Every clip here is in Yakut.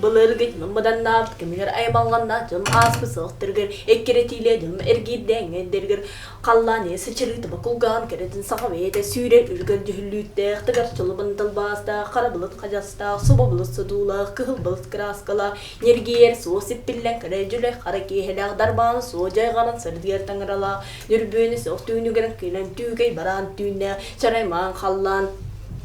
Былыргы дьонум быданнаабыт кэмигэр аймалҕаннаах дьонум ааспыт сылыктарыгар эккирэтиилээх дьонум эргиирдээҥҥэйдэригэр халлаан ийэ сычырыытыба кулгаан кэрэтин саха бэйэтэ сүүрэр үргэл дьүһүллүүттээх тыгар чолобун тылбаастаах хара былыт хадьастаах субу былыт содуулаах кыһыл былыт кырааскалаах ньиргиэр суос сиппиллэн кэрэ дьүлэй хара киэһэлээх дарбаан суо дьайҕаран сырдыгар таҥаралаах нүрбүөнү суох түүнүгэр кыынан түүкэй бараан түүннээх чараймаан халлаан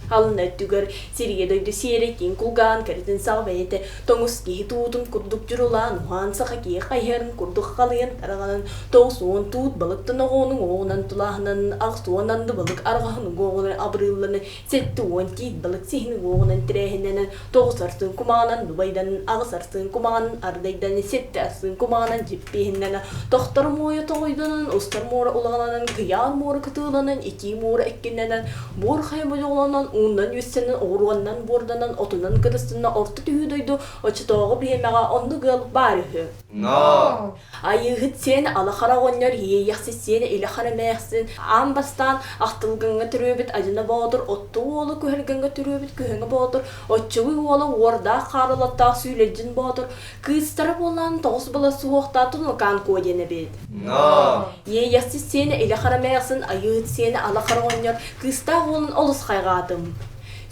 алын өттүгэр сиргэ дойду сиэрэ киин кулгаан кэрэтин саҕа бэйэтэ тоҥус киһи туутун курдук дьурулаан уһаан саха киһи хайыһарын курдук халыйан тараҕанан 90 туут балыктан оҕоонуҥ оҕунан тулааһынан 80 анды балык арҕаһын уҥуоҕунан абырыылланы 70 тиит балык сиһин уҥуоҕунан тирээһиннэнэн 9 арсыын кумаҕынан дубайданан 8 арсыын кумаҕынан ардайданан 7 арсыын кумаҕынан дьиппиэһиннэнэн тохтор муойа тоҕойдонон устар муора улаҕаланан кыйаар муора кытыыланан итии муора эккиннэнэн буор хайа бодьоҕолонон ууннан үссэнэн оҕуруоннан буорданан отунан кырыстынна орто түһүү дойду оччотооҕу биһиэмэҕэ оннук ыал баар үһү. Но! Айыыһыт сиэн ала хара оҕонньор иэйэхсит сиэнэ илэ хара эмээхсин аан бастаан ахтылгыҥҥа төрүөбүт Адьына Боотур отту уола күһэлгэҥҥэ төрүөбүт Күһэҥэ Боотур оччугуй уола уордаах хаарылаттаах Сүүлэдьин Боотур кыыстара буолан тоҕус былас суһуохтаах Тунукаан Куо диэн эбит. Но! Иэйэхсит сиэнэ илэ хара эмээхсин Айыыһыт сиэнэ ала хара оҕонньор кыыстаах уолун олус хайҕаатым.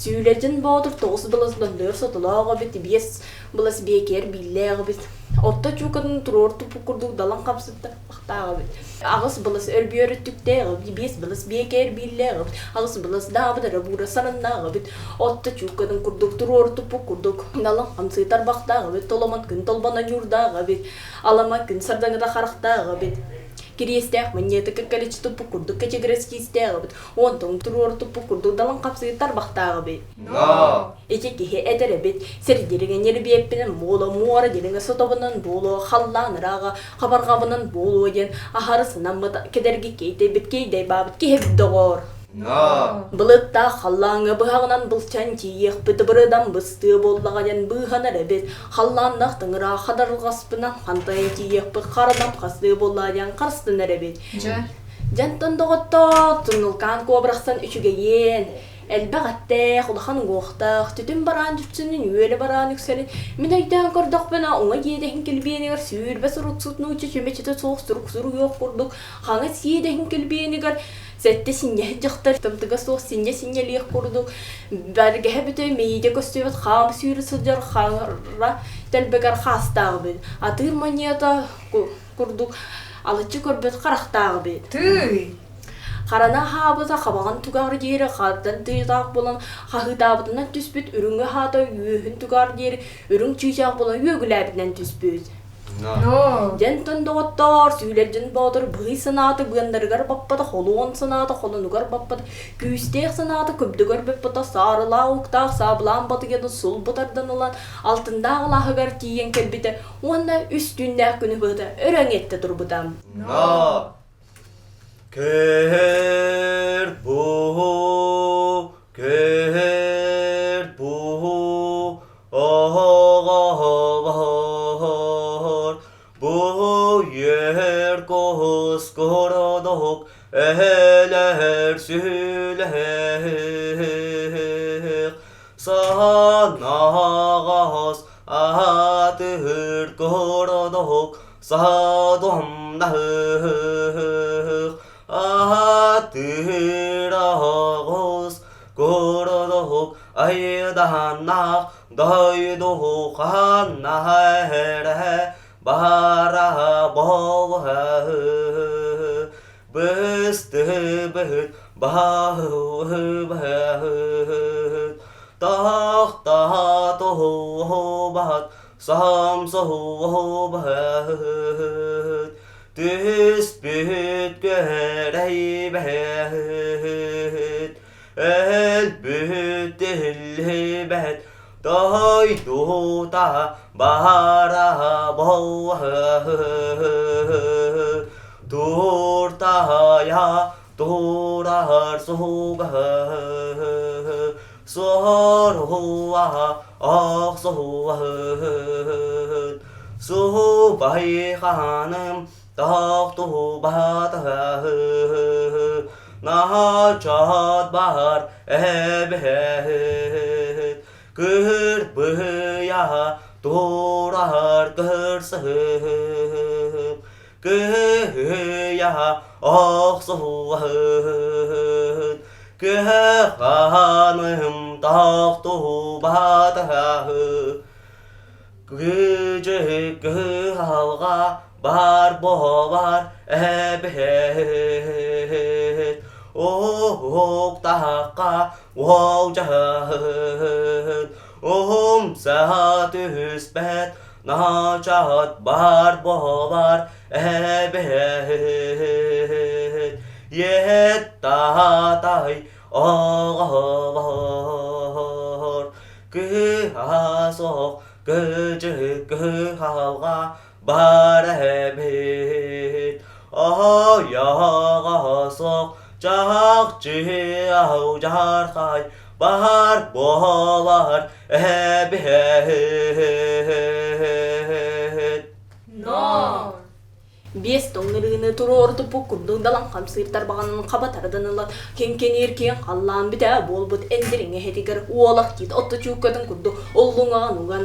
Сүүлэдьин Боотур тоҕус былас доннойор сотолоох эбит, биэс былас биэкиэр бииллээх эбит. Орто чуукатын туруор туппут курдук далан хапсытта ахтаах эбит. Аҕыс былас өлбүөр өттүктээх эбит, биэс былас биэкээр бииллээх эбит, аҕыс былас даабыт эрэ буура сараннаах эбит. Отто чуукатын курдук туруор туппут курдук далан хамсыы тарбахтаах эбит, толомон күн толбоно ньуурдаах эбит, алама күн сардаҥата харахтаах эбит. Кириэстээх манньыаты кэккэлэччи туппут курдук кэчигирэс киистээх эбит, онтон туруор туппут курдук далан хапсыы тарбахтаах эбит. Но! Ити киһи этэр эбит, сир дириҥэ ньирбиэппинэн буолуо, муора дириҥэ сотобунан буолуо, халлаан ырааҕа хабарҕабынан буолуо диэн аһары санаммыт кэдэрги киэйдэйбит киэйдэйбаабыт киһибит доҕоор. Но! Былыттаах халлааҥҥа быһаҕынан былчан тиийиэхпит бырыдан быстыа буоллаҕа диэн быыһанар эбит, халлааннаах тыҥыраах хадарҕаспынан хантайан тиийиэхпит харанан хастыа буоллаҕа диэн харыстанар эбит. Дьэ. Дьэнтэн доҕоттоо, туннулкаан куобарахсан үчүгэйиэн, Элбэх эттээх, улахан уҥуохтаах, түтүн бараан дьүпсүнүн, үөлэ бараан үксэлин мин өйдөөн көрдөхпүнэ, уҥа иэдэһин килбиэнигэр 20 суруксут нуучча чүмэчитэ суох сурук суруйуох курдук хаҥас иэдэһин килбиэнигэр сэттэ синньэһит дьахтар тымтыга суох синньэ синньэлиэх курдук бэргэһэ бүтэй мэйиитэ көстүбэт хаам сүүрэ сылдьар хара тэлбэгэр хаастаах эбит атыыр манньыата курдук алыччы көрбөт харахтаах эбит. Тыый! Харана аһаабыта хабаҕын түгэҕэр диэри хардан тыытаах буолан хаһыытаабытынан түспүт, үрүҥ аһаата үөһүн түгэҕэр диэри үрүҥ чыычаах буолан үөгүлээбитинэн түспүт. Но! Дьэнтэн доҕоттоор, Сүүлэрдьин Боотур быһый санаата быаннарыгар баппата, холуон санаата холонугар баппата, күүстээх санаата көбдөгөр баппата, саарылаах уктаах саабылаан батыйаны сулбу тардан ылан алтыннаах алааһыгар тиийэн кэлбитэ уонна үс түүннээх күнү быһыта өрө эҥиэттэ турбута. Но! Көр бу, көр бу, оҕоҕор, бу үөр кус курдук өһөлөһөр сүлэһих, саһанаҕас аатыһыр курдук саһадомнаһых, аатыыр аҕыс курдук айдаһаннаах дойду ханнаһа баара болһа быстыбыт баһыбыт тахтаатоһуобат саамсоһуобат түспүт көһөрөйбэт өлбүт тиллибэт дойдута баара тууртаайа туурар суһуга суоруа охсуһуа суһубай хааным тохтуһубатаһы наһаа баар эбэһэт кыһыр быһыйа. Турар кырсыһым кыһыйа охсуһун кыһаным тохтубатаһы Кыдьык кыһалҕа бар буолар эбэһээт Уһуктахха уолдьаһын Уһумса түспэт начаат бар буолар эбэһээт Иэт таатай оҕолор Кыһа суох кыдьык кыһалҕа бар эбит Оһойоҕо суох чахчы алдьархай баар буолар эбит. Но! Биэс тоҥнырыыны туруорутуппут курдук далан хамсыыр тарбаҕын хаба тардан ылан, киҥкиниир киэҥ халлаан бүтэ буолбут эндириҥ эһэтигэр уолах тиит отто чууккатын курдук уллуҥаҕын уган,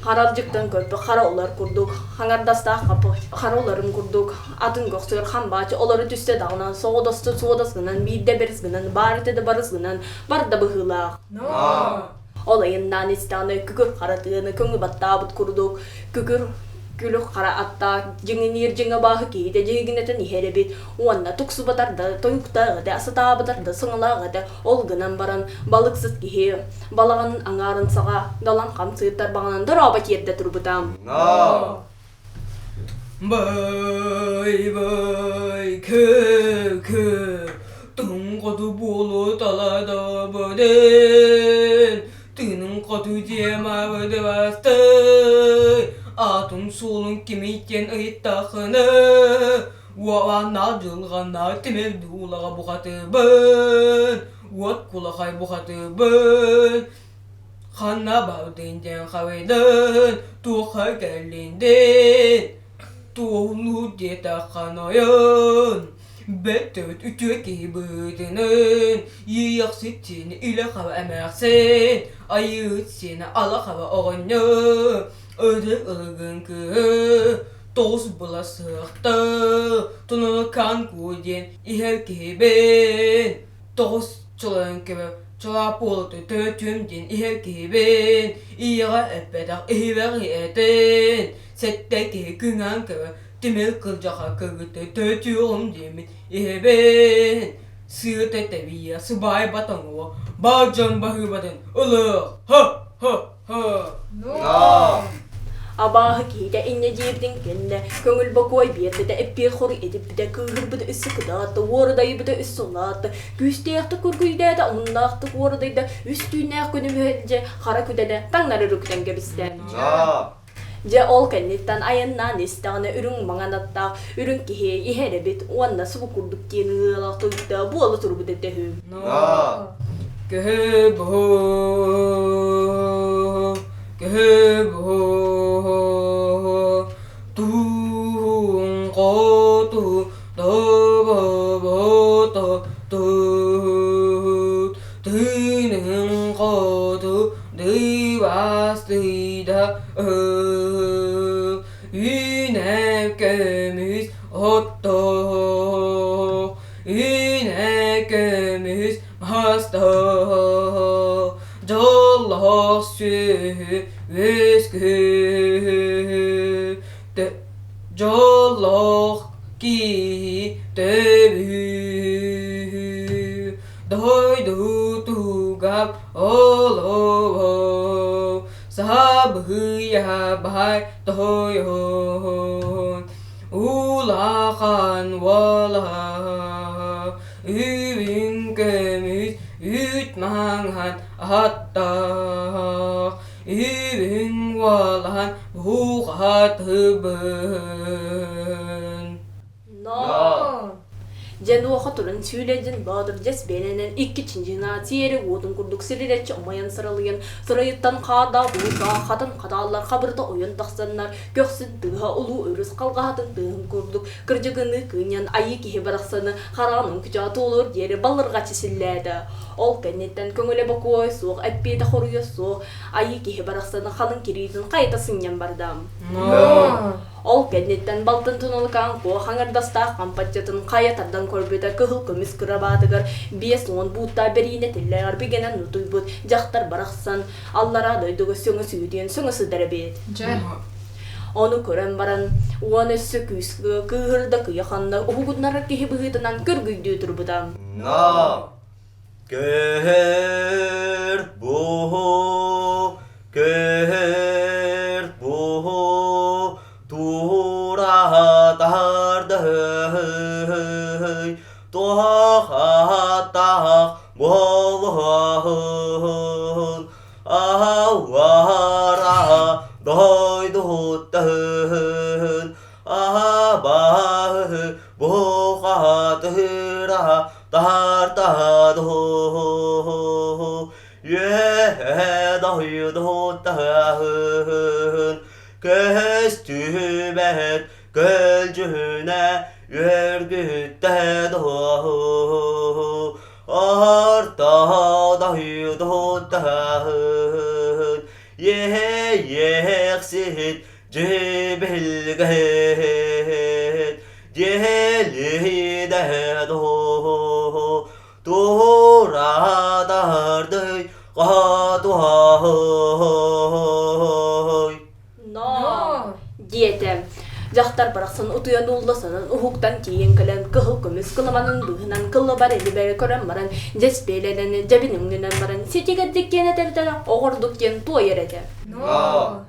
харалдьыктан көрбө хара улар курдук, хаҥардастаах хапы хара уларын курдук, атын көхсүгэр хамбаачы олоро түстэ даҕаны соҕодосту суодас гынан биирдэ бэрис гынан баар этэ да барыс гынан барда быһыылаах. Ол айаннаан истэҕинэ күкүр хара тыаны көҥү баттаабыт курдук, күкүр күлүк хара аттаах дьиҥиниир дьиҥэ абааһы киһитэ дьиһигинэтэн иһэр эбит уонна туксубатар да тойуктаах этэ, сатаабатар да саҥалаах этэ. Ол гынан баран балыксыт киһи балаҕанын аҥаарын саҕа далан хамсыыр тарбаҕынан дорообо тиэрдэ турбута. Бай бай кэ кэ тыҥ хоту буолу таладабыдын тыының хоту диэмабыды бастай атын суолун кимийтен ыйыттахына уоҕанна дьылҕанна тимир дуулаҕа бухатыбын уот кулахай бухатыбын Ханна бардын диэн харыйдын, туохха кэллиндин, туоһулуу диэтэххэ нойон, бэт үтүө киһи быһыытынын, иэйэхсит сиэнэ илэ хаба эмээхсин, айыыһыт сиэнэ ала хаба оҕонньор, ытык ылыгын кыһы, тоҕус була сыахта, тунунукаан куо диэн иһэр киһибин, тоҕус чолойон көбө Чолооппуолуту төрөтүөм диэн иһэр киһибин, ийэҕэ эппэтэх иһибэх ийэтин, сэттэ киһи кыҥаан көрө тимир кырдьаҕа кыргыты төрөтүөҕүм диэммин иһэбин. Сыата тэбиэ сыбаайба тоҥуо, бар дьон баһыыбатын ылыах, һа-һа-һа. Абааһы киһитэ инньэ диэбитин кэннэ, көҥүл бокуой биэрбитэ, эппиэт хоруй этиппитэ, кыыһырбыта өссө кытаатта, уорудайбыта өссө улаатта, күүстээхтик кургуйдаата, омуннаахтык уорудайда, үс түүннээх күнү мүһэлдьэ хара күдэнэ таҥнары өрүкүтэн кэбистэ. Дьэ ол кэнниттэн айаннаан истэҕинэ үрүҥ маҥан аттаах үрүҥ киһи иһэр эбит уонна субу курдук диэн ыалаах тойуктаах буола турбут этэ үһү. Кыһы Кыһы туун хоту добобото тут тыынын хоту дыбастыйда үүнэ көмүс отто үүнэ көмүс Астаах, дьоллоох сүөһү үөскүүр, дьоллоох киһи төбүүр, дойдутугар олоҕо сабыйа баай тойон, улахан уола Үүн көмүс үүт маҥан аттаах, үүн уолан буҕатыбын. Но! Дьэ, туран сүүлэдьин Боотур дьэс биэнэнэн икки чинчина сиэри уотун курдук сирирэччи умайан сыралыйан, сырайыттан хаардаах уута хатан хатааллар хабырыта ойон тахсаннар, көхсүн тыаһа улуу өрүс халҕаһатын тыаһын курдук кырдьыгыныы кыынньан айыы киһи барахсаны хараҕын күчэҕэ туолуор диэри баллырҕаччы силлээтэ. Ол кэнниттэн көҥүлэ бокуой суох, эппиэтэ хоруйа суох, айыы киһи барахсаны халыҥ кириитин хайыта сынньан барда. Ол кэнниттэн балтын туналыкаан куо хаҥардастаах хампаччытын хайа тардан көрбүтэ кыһыл көмүс кырабаатыгар 50 бууттаах бэриинэ тиллээҕэр бигэнэн утуйбут дьахтар барахсан аллараа дойдуга сөҥө сүүтүйэн сөҥө сытар эбит. Ону көрөн баран уон өссө күүс кыыһырда кыйаханна уһугуннарар киһи быһыытынан көргүйдүү турбута. Но Көһөр буһу, көһөр буһу, тура тардыһый, туох-атах буолуһун, аһауара дойдуттаһын, аһабаһы буһухатыра Үөһэ көстүбэт көлдьүнэ үөргүттэ орто дойдуттаһын иэйиэхсит дьибилгэһит дьиэлиидэ тураатардый хотуһай Но диэтэ. Дьахтар барахсан утуйан уулла санан уһуктан тиийэн кэлэн кыһыл көмүс кыламанын быыһынан кыллабар элибэри көрөн баран дьэспиэлэнэн дьэбин өҥнөнөн баран ситигэрдик диэн этэрдэ оҕордук диэн туойар этэ. Но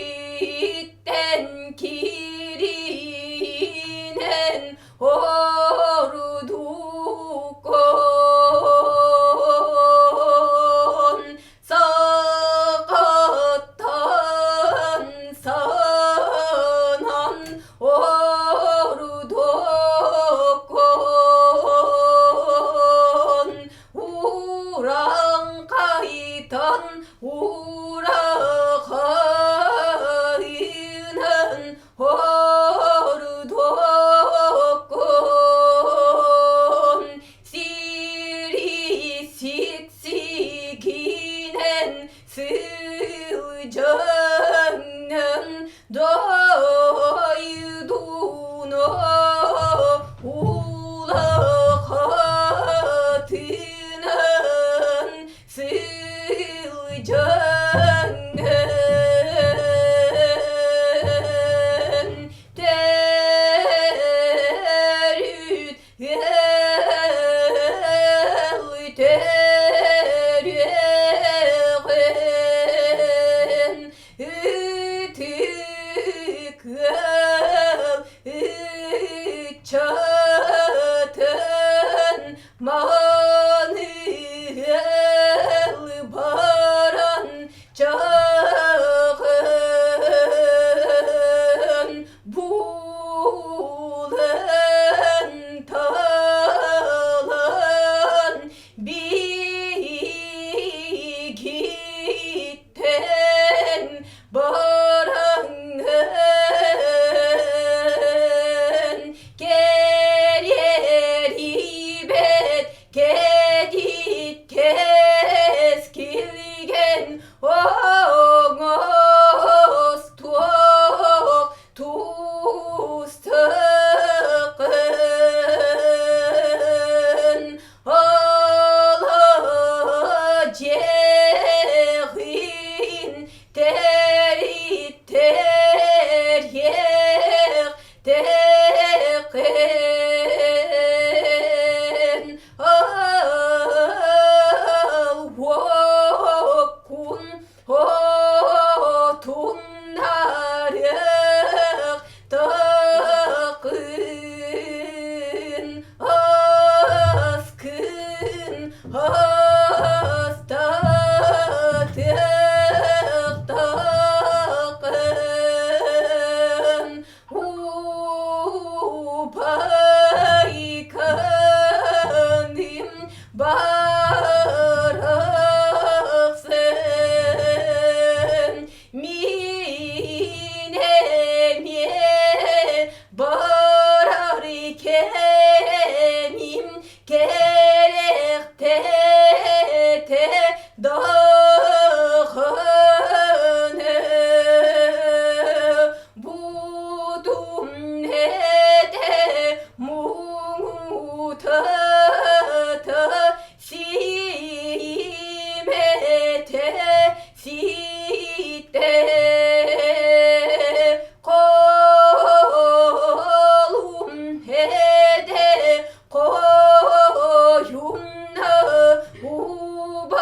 Кииттэн кииринэн ордукон сақаттан санан ордукон ураңқайтан урахайынан Ордокон сири сиксигинен сылдьаннан дойдуну улахатынан сылдьан. симэтэ ситтэ Колум эдэ Qoyunna убайгыным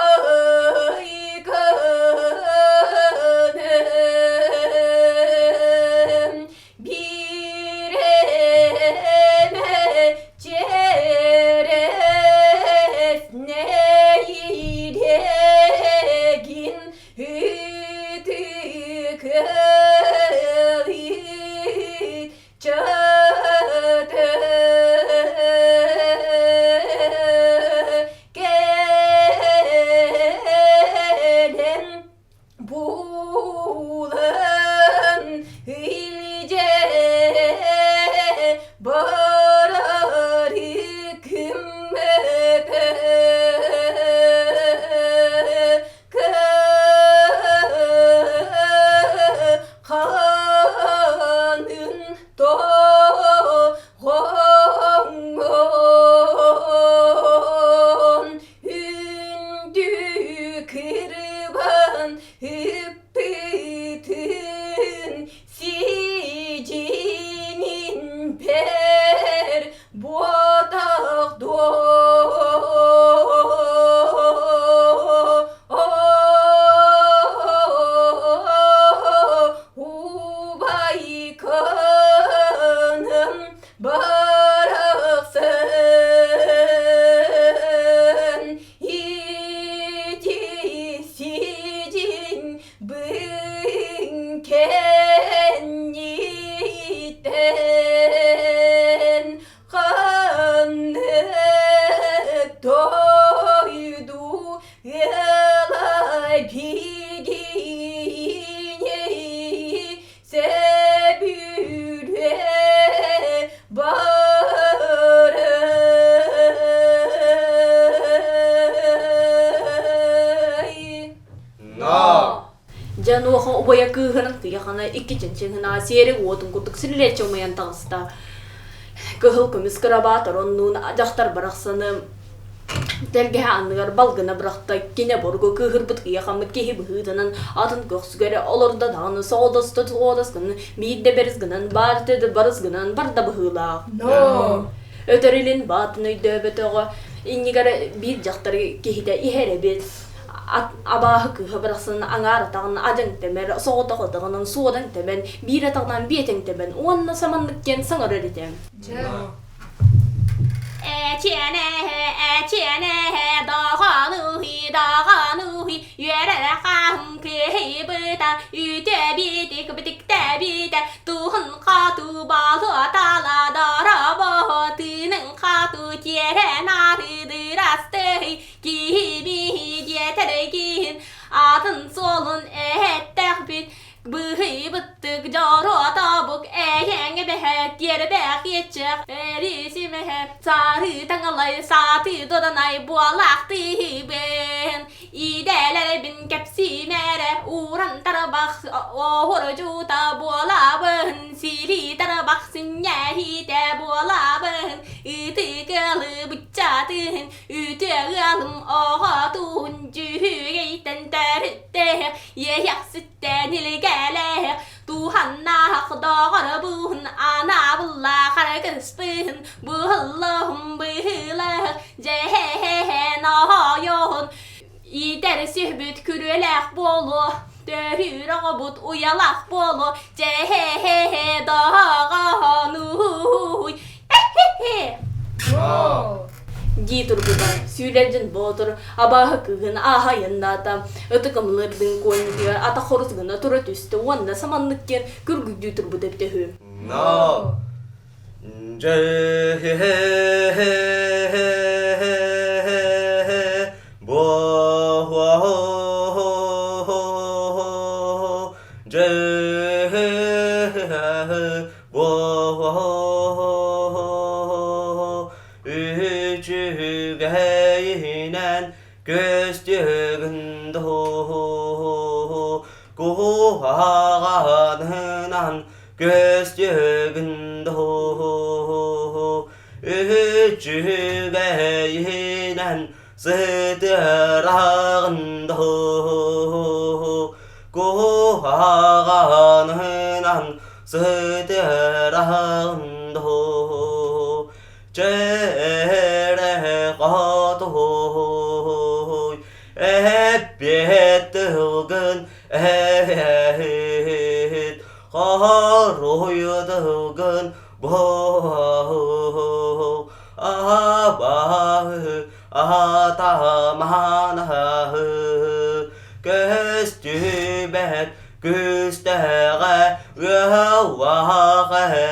bir eme çerez neylegin hütükeli Чөтө кэлэн булан илдьэ барар киммэтэ Хаанын тоҕоҥон үндү кырбан ыппытын сидьинин бэр буотах дуо Убайканым барахсан ити сидьин кэнниттэн ханнык дойду ыала биһигини сөбүлүө барай. Но! Дьэ, онуоха убайа кыыһыран кыйахана икки чанчыгынаа сиэри уотун курдук сирилиэччи умайан таҕыста. Кыһыл көмүс кырабаат ороннуун дьахтар барахсаны тэлгэһэ анныгар балгына бырахта. Кини обургу кыыһырбыт кыйахаммыт киһи быһыытынан атын көхсүгэр олордо даҕаны соҕодосто соҕодос гынан биирдэ бэрис гынан баарты да барыс гынан барда быһыылаах. Но! Өтөр илин баатын өйдөөбөтөҕө иннигэр биир дьахтар киһитэ иһэр эбит. Абааһы кыыһа барахсан аҥаар атаҕын адьаҥ тэмэр, соҕотох атаҕынан суодаҥ тэмэн, биир атаҕынан биэтэҥ тэмэн уонна саманнык диэн саҥарар этэ. Эчиэнэ, эчиэнэ, доҕонуһи, доҕонуһи, үөрэ хаһым кыһыйбыта, үтүө битик битиктэбитэ, туһун хоту болуотала доробо, тыынын хоту тиэрэ нарыдырастый, Киһи диэтэргин атын суолун эһэттэхпит быһыйбыттык дьоруотобук эйэҥ эбэһэ тиэрбэх иэччэх эрисимэһэ сары таҥалай сааты доданай буолаахтыыбын идэлэрбин кэпсиимэрэ ууран тарбах оһордьута буолабын сили тарбах синньэһитэ буолабын ытык ылыбыччатын Үтүө ыалым оҕотун дьүһүгэйтэн төрүттээх, иэйэхситтэн илгэлээх, туһаннаах доҕорбун, анаабыллаах аргыспын, быһыллыһым быһыылаах, дьэһээн оһойон, иитэр сүһбүт күрүөлээх буолуо, төрүүр оҕобут уйалаах буолуо, дьэһэһэ доҕонуй. Дии турбута, сүүлэрдьин боотур абааһы кыыһын ааһа айаннаата, ытык ымлырдын куонньутугар атах хорус гына тура түстэ уонна саманнык диэн күргүйдүү турбута эбитэ үһү. Но! Үчүгэйинэн көстүгүн дуу, куһаҕанынан көстүгүн дуу. Үчүгэйинэн сытыараҕын дуу, куһаҕанынан сытыараҕын дуу, чээрэ хотуй, эппиэт тылгын эһит, хоруйдугун буол, абаһы атаманаһы, көстүбэт күстэҕэ ыаллаах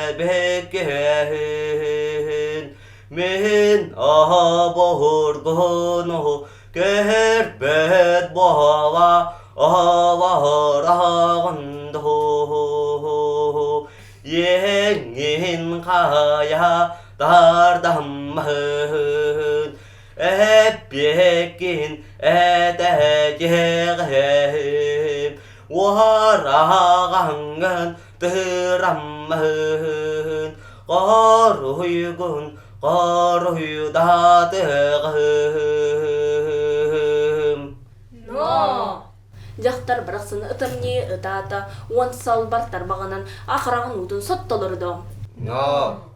эбиккин. Мин обургуну көһөрбөт буола олороҕун дуу, иэҥҥин хайа тардаммын, эппиэккин этэдьиэҕим, уораҕаҥҥын тыыраммын, хоруйгун хоруйдатыаҕым. Но. Дьахтар барахсаны ытамньыы ытаата, уон салбар тарбаҕынан ахараҕын уутун соттолордо. Но.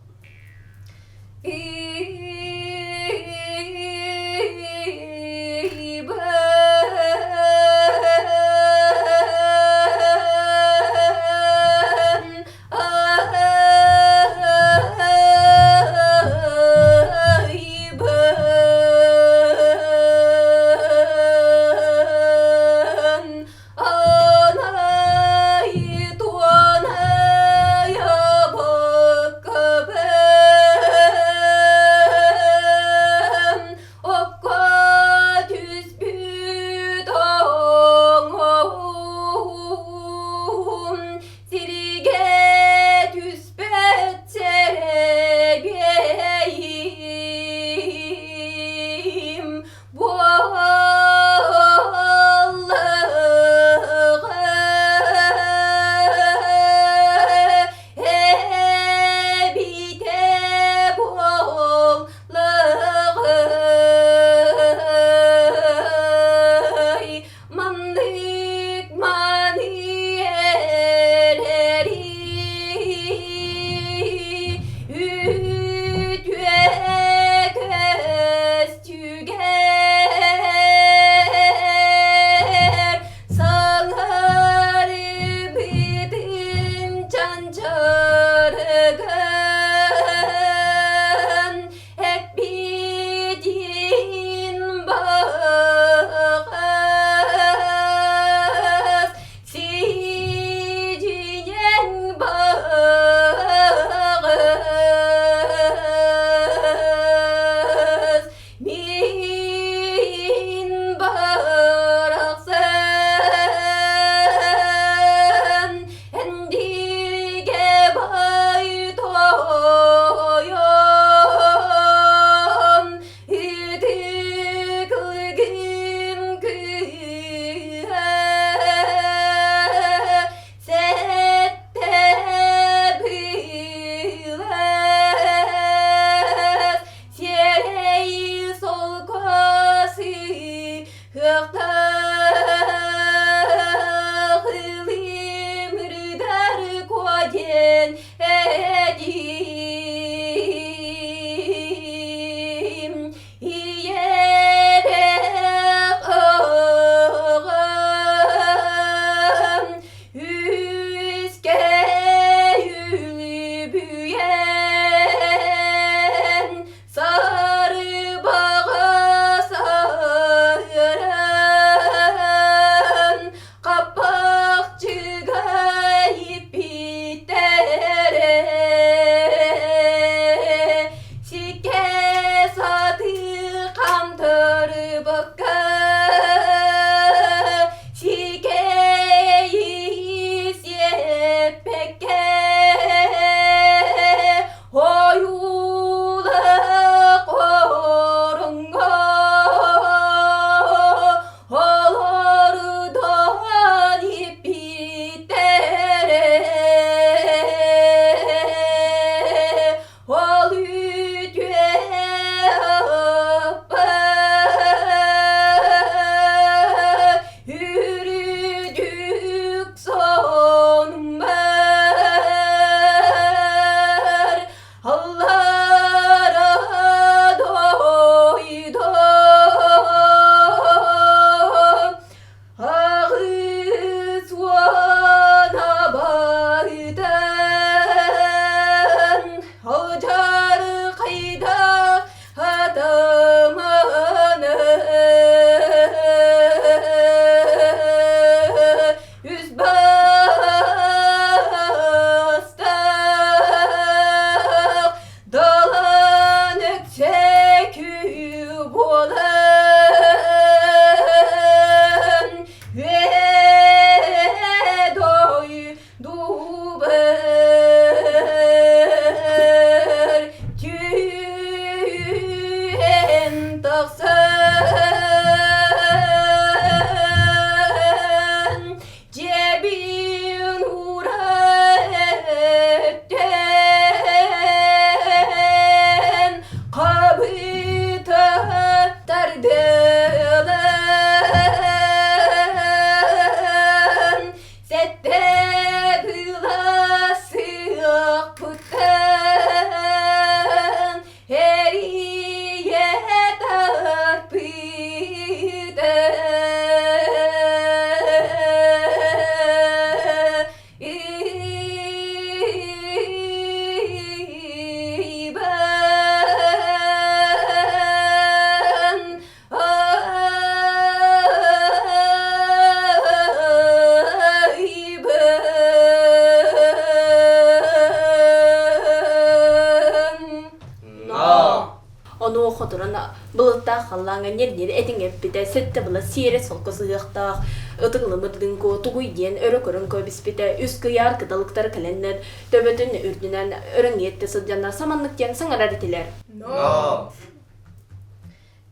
Онуоха туран былыттаах халлааҥҥа ньир-ньир этиҥ эппитэ, сэттэ былас сиэрэ солко сыһыахтаах ытыгылымыт гынкуо тугуй диэн өрө көрөн кэбиспитэ, үс кыйаар кыталыктар кэлэннэр төбөтүн үрдүнэн өрөҥүөттэ сылдьаннар саманнык диэн саҥарар этилэр. Но.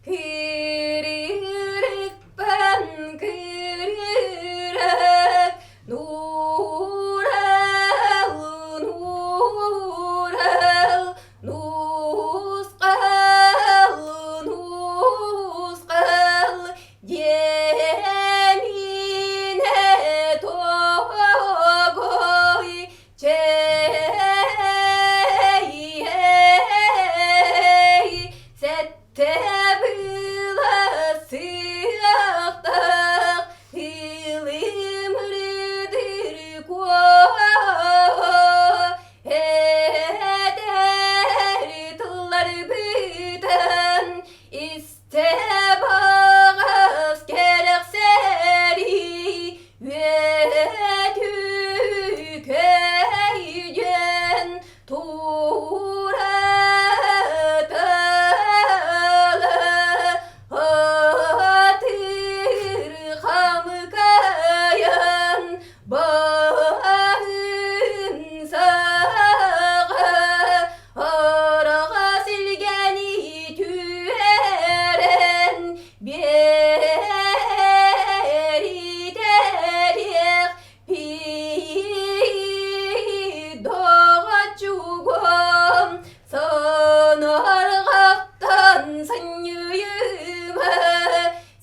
Киририп-пэн кирирэк нуурал нуурал нусқал нусқал диэминэ тогой чэй сэттэ сыахтах илимридир куо эдэр тылларбытын истэ баҕас кэрэхсэри үөтүкэйдьэн тураталы атыр хамкайан баһын саҕа араҕас илгэни түһэрэн биэритэриэх доҕоччугум санаарҕахтан санньыйыма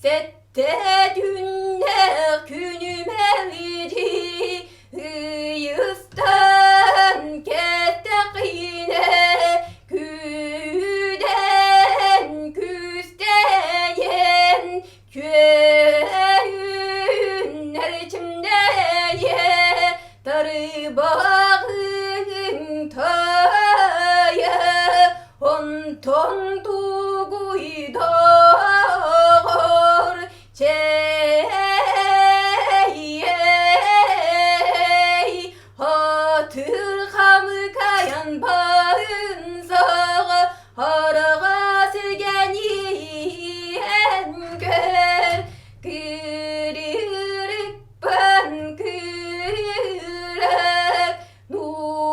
сэттэ түүннээх күнүмэлдьи ыйыстан кэттэххинэ күүдэн күстэйэн күөһүннэр чимнэйэ тарыбаҕыҥ тайа онтон тугуйдоҕор чэй Хатыр хамыкайан баһын саҕа хараҕа сиргэниэн көр кырырыкпын кырырык нуурал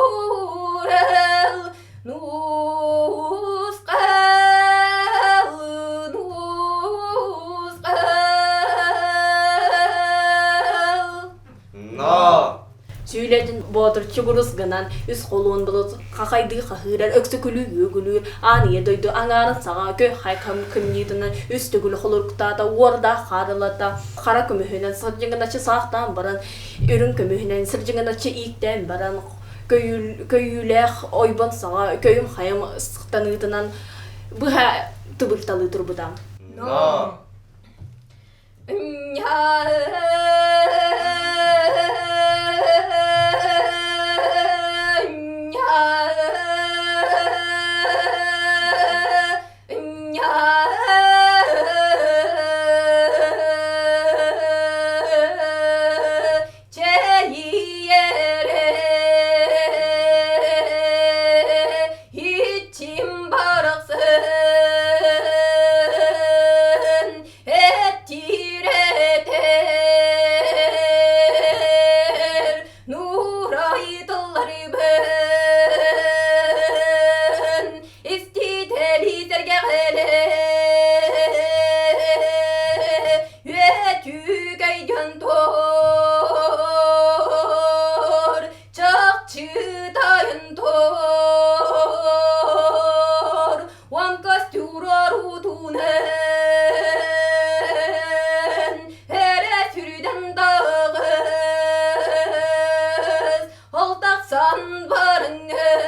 нуурал нусқал нусқал Но. Сүүлэтин боотур чугурус гынан үс холуон былыт хахайдыы хаһыырар өксөкүлүү үөгүлүүр аан ийэ дойду аҥаарын саҕа кө хайкам кымньыытынан үс төгүл холоруктаата уордаах хаарылата хара көмүһүнэн сырдьыҥыначчы саахтаан баран үрүҥ көмүһүнэн сырдьыҥыначчы ииктээн баран көйүүлээх ойбон саҕа көйүм хайам сыктаныытынан быһа тыбырталыы турбута. Но. Içim bıraksın ettireter Nuraydılarımın истители сэргэҕэлэ үөтүкэйдэн тор чахчытайын тор уанкас турар утунэн эрэ сүрдэн даҕыс ол тахсан барыҥын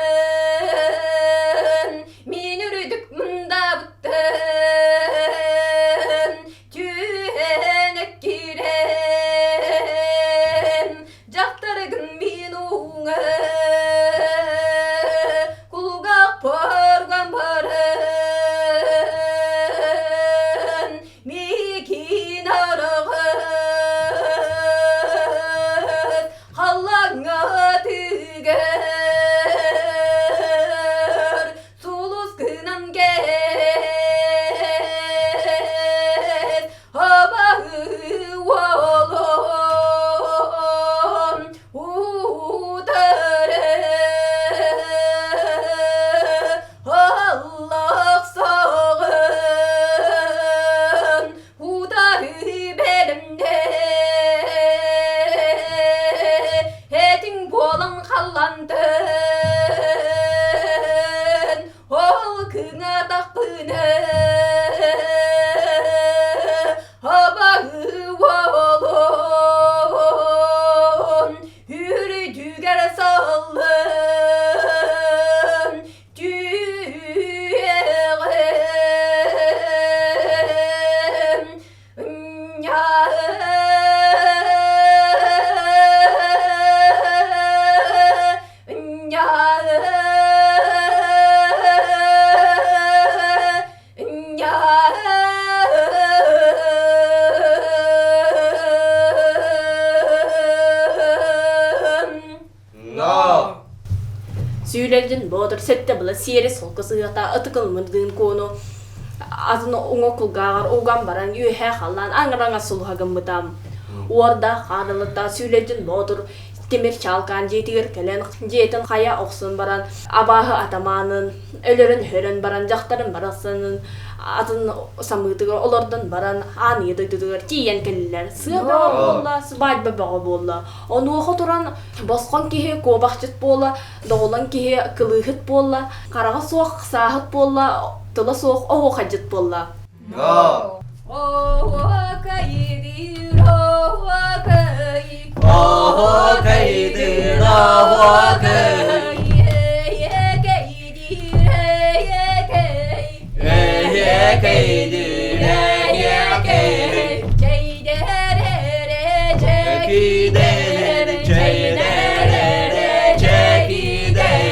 мин үрдүк мындабыттан түһэн эккирэн дьахтаргын мин уҥа кулгаах поргон баран миигин араҕас халлааҥҥа тыган. Но. Сүүлэлдьин Боотур сэттэ была сиэрэ солко сыһыата ытыкылмырдыын куону атын уҥа кулгааҕар уган баран үөһээ халлаан аҥараҥа сулуһа гыммыта. Уорда хаадалыта Сүүлэлдьин Боотур тимир чаалкаан дьиэтигэр кэлэн дьиэтин хайа охсон баран абааһы атамаанын өлөрөн-өһөрөн баран дьахтарын барахсанын атын самыытыгар олордон баран аан ийэ дойдутугар тиийэн кэллилэр. Сыа бөҕө буолла, сыбаайба бөҕө буолла. Онуоха туран босхоҥ киһи куобахчыт буола, доҕолоҥ киһи кылыыһыт буолла, хараҕа суох сааһыт буолла, тыла суох оһуохайдьыт буолла. Но. Оһуокайдыыр оһуокай. Эһиэкэйдиир эһиэкэй. Чэкидэр чэйдэр чэкидэр.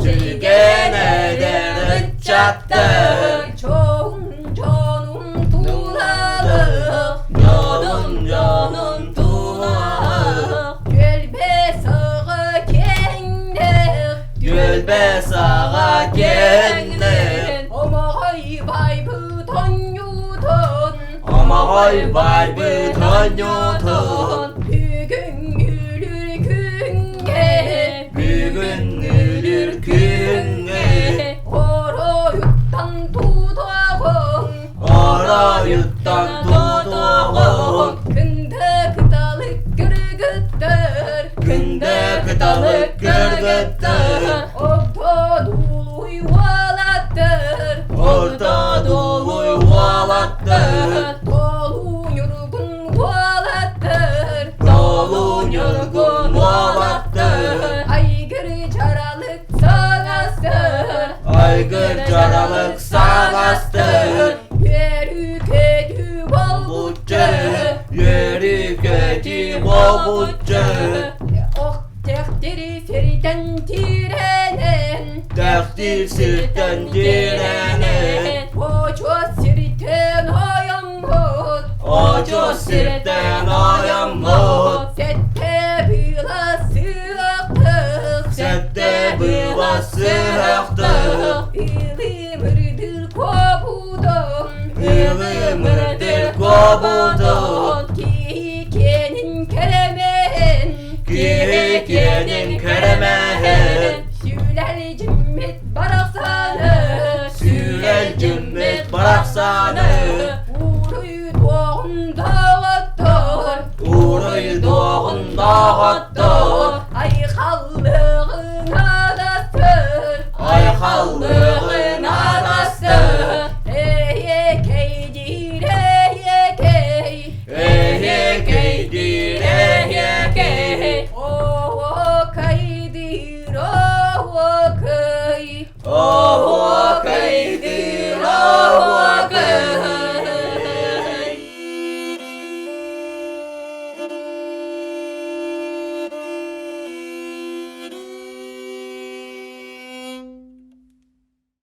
Чүгэнэдэр ыччаттар. Дьонун дьонун тулаах. Түөлбэ саҕа киэҥник. Омоҕой байбыт онньуутун. Бүгүн өлөр күҥҥэ. Оройуттан тутуоҕун. Күндэ кыталык кыргыттар. Орто дуулуй уолаттар. Толу ньургун уолаттар. Айгыр дьаралык саҥастыр. Булбуччу, үөрүү-көтүү буолбуччу. Тэхтир сиртэн тирэнэн. Очо сиртэн ойоммут. Сэттэ быыла сыһахтык. Ылымырдыр куобутун. Киһи киэнин кэрэмэһин. Сүүрэлдьиммит барахсаны. Уруй дуоҕун доҕоттор. Айхаллыгын